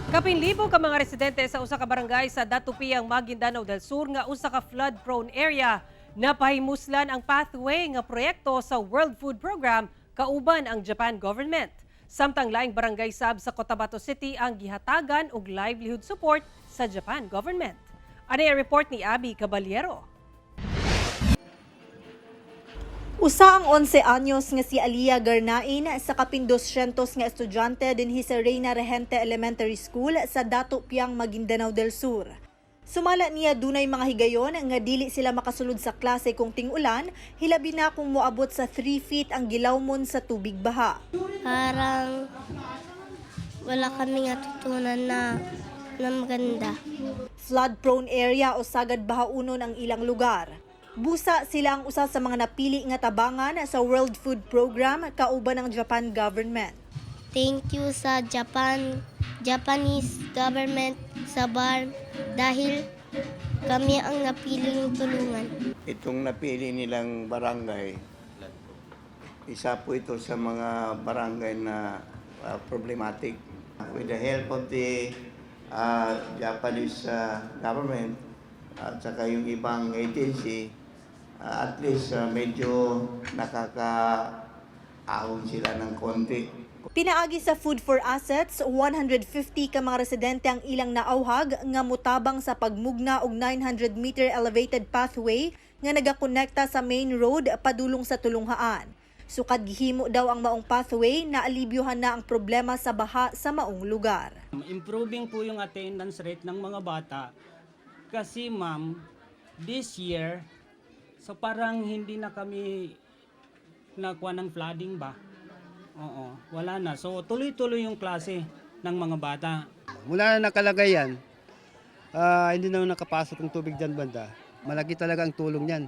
Kapin libo ka mga residente sa usa ka barangay sa Datu Piang, Maguindanao del Sur nga usa ka flood-prone area, napahimuslan ang pathway nga proyekto sa World Food Program kauban ang Japan government. Samtang laing barangay sab sa Cotabato City ang gihatagan og livelihood support sa Japan government. Ani ang report ni Abby Caballero. Usa ang 11 anyos nga si Aliyah Garnain sa kapin 200 nga estudyante dinhi sa Reyna Regente Elementary School sa Datu Piang, Maguindanao del Sur. Sumala niya, dunay mga higayon nga dili sila makasulod sa klase kung ting-ulan, hilabi na kung moabot sa 3 feet ang gilawmon sa tubig baha. Parang wala kami natutunan na maganda. Flood-prone area o sagad bahaunon ang ilang lugar. Busa sila ang usa sa mga napili nga tabangan sa World Food Program kauban ng Japan government. Thank you sa Japanese government, sa BARMM, dahil kami ang napiling tulungan. Itong napili nilang barangay, isa po ito sa mga barangay na problematic. With the help of the Japanese government at saka yung ibang agency, at least medyo nakakaahon sila ng konti. Pinaagi sa Food for Assets, 150 ka mga residente ang ilang naauhag nga mutabang sa pagmugna og 900-meter elevated pathway nga nagakonekta sa main road padulong sa tulunghaan. Sukad gihimo daw ang maong pathway, naalibyohan na ang problema sa baha sa maong lugar. Improving po yung attendance rate ng mga bata kasi, ma'am, this year, so parang hindi na kami nakuha ng flooding ba? Oo, wala na. So tuloy-tuloy yung klase ng mga bata. Mula na nakalagay yan, hindi na nakapasok ng tubig dyan banda. Malaki talaga ang tulong niyan.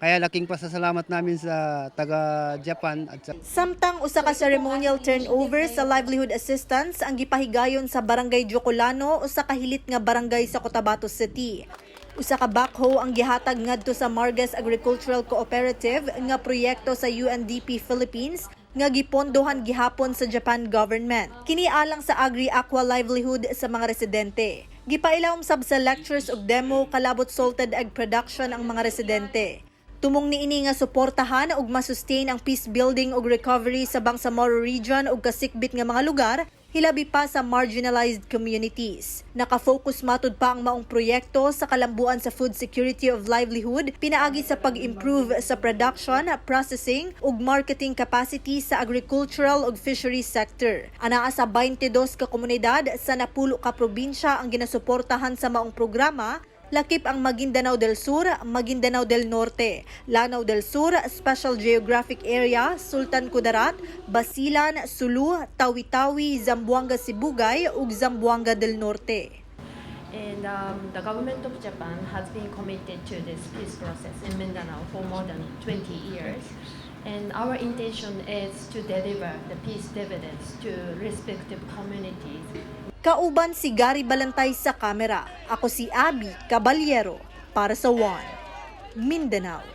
Kaya laking pasasalamat namin sa taga Japan at sa Samtang usa ka ceremonial turnover sa livelihood assistance ang gipahigayon sa Barangay Diocolano, usa ka hilit nga barangay sa Cotabato City. Usa ka backhoe ang gihatag ngadto sa Margas Agricultural Cooperative nga proyekto sa UNDP Philippines nga gipondohan gihapon sa Japan government. Kini alang sa agri-aqua livelihood sa mga residente. Gipailawom sab sa lectures ug demo kalabot salted egg production ang mga residente. Tumong niini nga suportahan ug masustain ang peace building ug recovery sa Bangsamoro region ug kasikbit nga mga lugar, hilabi pa sa marginalized communities. Nakafocus matud pa ang maong proyekto sa kalambuan sa food security of livelihood pinaagi sa pag-improve sa production, processing ug marketing capacity sa agricultural ug fisheries sector. Anaa sa 22 ka komunidad sa napulo ka probinsya ang ginasuportahan sa maong programa, lakip ang Maguindanao del Sur, Maguindanao del Norte, Lanao del Sur, Special Geographic Area, Sultan Kudarat, Basilan, Sulu, Tawi-Tawi, Zamboanga Sibugay ug Zamboanga del Norte. And the government of Japan has been committed to this peace process in Mindanao for more than 20 years. And our intention is to deliver the peace dividends to respective communities. Kauban si Gary Balantay sa kamera. Ako si Abby Caballero para sa One Mindanao.